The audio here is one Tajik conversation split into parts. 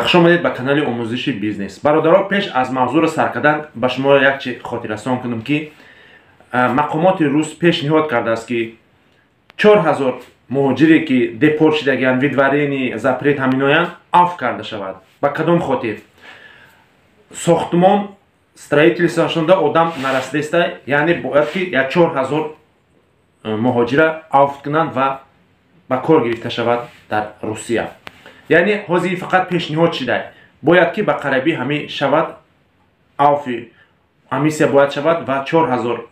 Хуш омадед ба канали омӯзиши бизнес. Бародаро, пеш аз мавзӯъро сар кардан ба шумо як чи хотиррасон кунам, ки мақомоти рус пешниҳод кардааст, ки 4000 муҳоҷире, ки депорт шудагианд, выдворение, запрет ҳаминоянд, афв карда шавад. Ба кадом хотир? Сохтмон, строительствошонда одам нарасидеста, яъне бояд ки як 4000 муҳоҷира афв кунанд ва ба кор гирифта шавад дар Русия. Яъне ҳозир фақат пешниҳод шуда, бояд ки ба қарабӣ ҳамин шавад, авфи амнистия бояд шавад ва 4000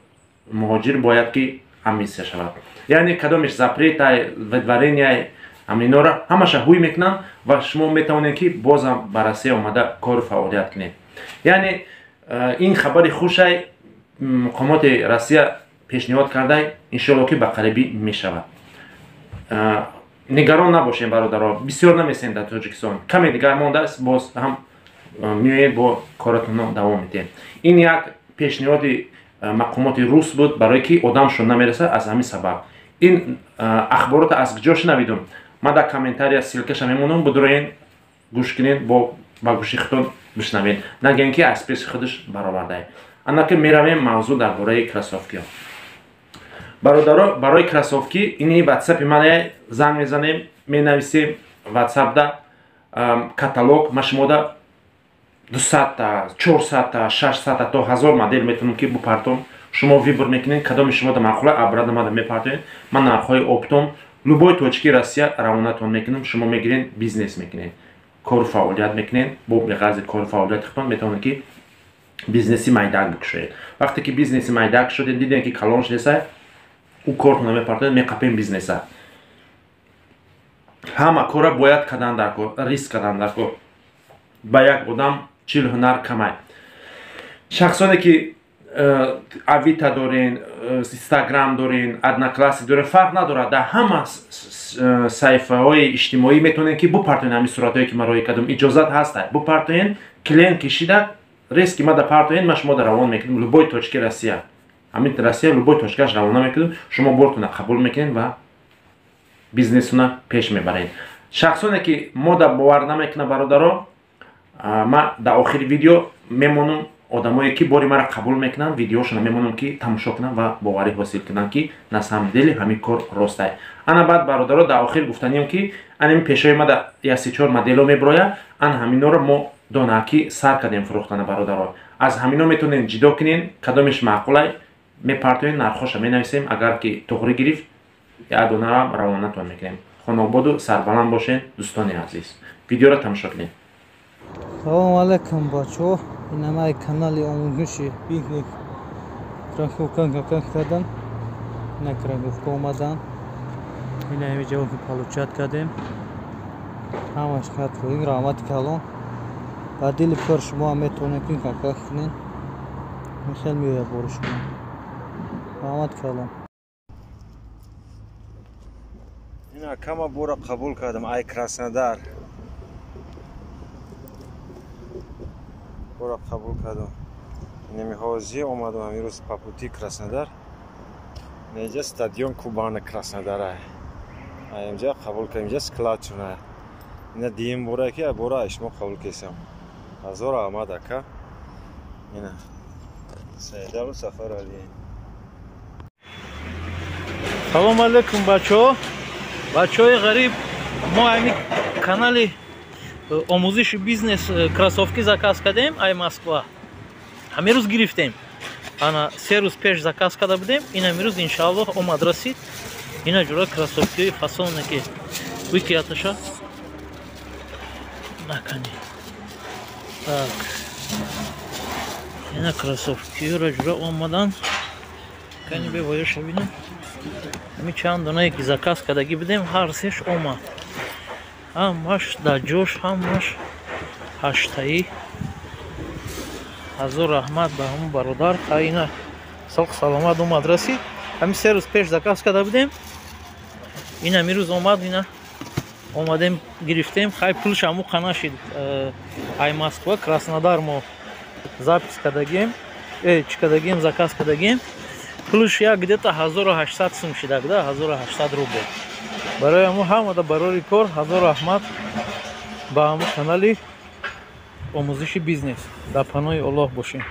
муҳоҷир бояд ки амнистия шавад. Яъне кадомеш запретай, выдворения, ҳаминора ҳамаша ҳуй мекунанд ва шумо метавонед, ки бозам ба Россия омада кору фаъолият кунед. Яъне ин хабари хушай мақомоти Россия пешниҳод кардай, иншоалло, ки ба қарибӣ мешавад. Нигарон набошем, бародаро, бисёр намесем дар Тоҷикистон, каме дигар мондааст, боз ҳам меоед, бо коратонро давом медиҳем. Ин як пешниҳоди мақомоти рус буд, барое ки одамшон намерасад. Аз ҳамин сабаб ин ахборота аз куҷо шунавидум? Ман дар комментария ссылкаша мемонам, будуроен, гӯш кунед, бо ба гӯши худтон бишнавед, нагӯем, ки аз пеши худаш баровардаем. Анаки меравем мавзӯъ дар бораи кроссовкиҳо. Бародаро, барои кроссовки ини ватсапи мана, занг мезанем, менависем ватсапда каталог. Ма шумода 200-та, 400-та, 600-та то 1000 модел метавонам, ки бупартом. Шумо выбор мекунед, кадоми шумода маъқула, обратно мада мепартоед. Ман нархҳои оптом любой точки Россия равонатон мекунам. Шумо мегиред, бизнес мекунед, кору фаъолият мекунед. Бо беғарзи кору фаъолияти худтон метавонед, ки бизнеси майдак бикушоед. Вақте ки бизнеси майдак шудед, дидем, ки калон шудеса, ӯ кортона мепартоед, меқапем бизнеса. Ҳама кора бояд кардан дар кор, риск кардан дар кор. Ба як одам 40 ҳунар камай. Шахсоне, ки Авито дорен, Инстаграм дорен, Одноклассник дорен, фарқ надорад, дар ҳама саҳифаҳои иҷтимоӣ метавонед, ки бупартоен ҳамин суратҳое, ки ман роҳӣ кардам. Иҷозат ҳаста, бупартоен. Клиент кишида, резки мада партоен, ман шумо равон мекунам любой точки Россия. Ҳамин Россия любой точкаш равона мекунам, шумо бортона қабул мекунед ва бизнесуна пеш мебаред. Шахсоне, ки мода бовар намекунад, бародаро, ман дар охири видео мемонам одамое, ки бори маро қабул мекунанд, видеошона мемонам, ки тамошо кунанд ва боварӣ ҳосил кунанд, ки на самом деле ҳамин кор ростай. Ана баъд, бародаро, дар охир гуфтаниям, ки анами пешои ма як се-чор модело меброя, ан ҳаминора мо донаки сар кардем фурӯхтана. Бародаро, аз ҳамино метавонед ҷидо кунед, кадомеш маъқулай, мепартоем, нархоша менависем. Агар ки туғрӣ гирифт, як донарам равонатон мекунем. Хонободу сарбаланд бошед, дӯстони азиз, видеоро тамошо кунед. Салому алайкум, бачаҳо! Инамаи канали омӯзиши бизнес. Кроссовка кардан, ина кроссовка омадан, ина ҳами ҷавоби получать кардем, ҳамаш хатроин. Раҳмати калон, ба дили пур. Шумо ҳам метавонед, ки заказ кунед, хел меояд бори шумо. Раҳмати калон. Ина кама бора қабул кардам ай Краснодар, бора қабул кардам. Инами ҳозир омадам, ҳамин рӯз по пути Краснодар, инҷа стадион Кубана Краснодара, инҷа қабул кардам, инҷа склад шуна. Ина диим бора, ки бора ай шумо қабул кесам. Ҳазор аҳмад, ака. Ина Саидалу Сафар Али. Салому алайкум, бачаҳо, бачаҳои ғариб! Мо ҳами канали омӯзиши бизнес кроссовки заказ кардем ай Москва, ҳамин рӯз гирифтем. Ана 3 рӯз пеш заказ карда будем, ин ҳамин рӯз, иншааллоҳ, омад, расид. Ина ҷура кроссовкиҳои фасоне, ки вики аташа накани. Так, ина кроссовкиҳоро ҷура омадан, кани бевоёша бинем. Ҳамин чанд донае, ки заказ кардагӣ будем, ҳар сеш омад, ҳамаш дар ҷош, ҳамаш ҳаштаӣ. Ҳазор раҳмат ба ҳамун бародар. Ина соқ саломат омад, расид. Ҳамин 3 рӯз пеш заказ карда будем, ин ҳамин рӯз омад. Ина омадем, гирифтем. Хай, пулш ҳамуқа нашид. Ай Москва Краснодар мо запись кардагием, чӣ кардагием, заказ кардагием. Пулш як где-то 1800 сум шидак да, 1800 рубл. Барои ҳамун ҳамада барори кор ҳазор раҳмат. Ба ҳамун канали омӯзиши бизнес. Дар паноҳи Оллоҳ бошем.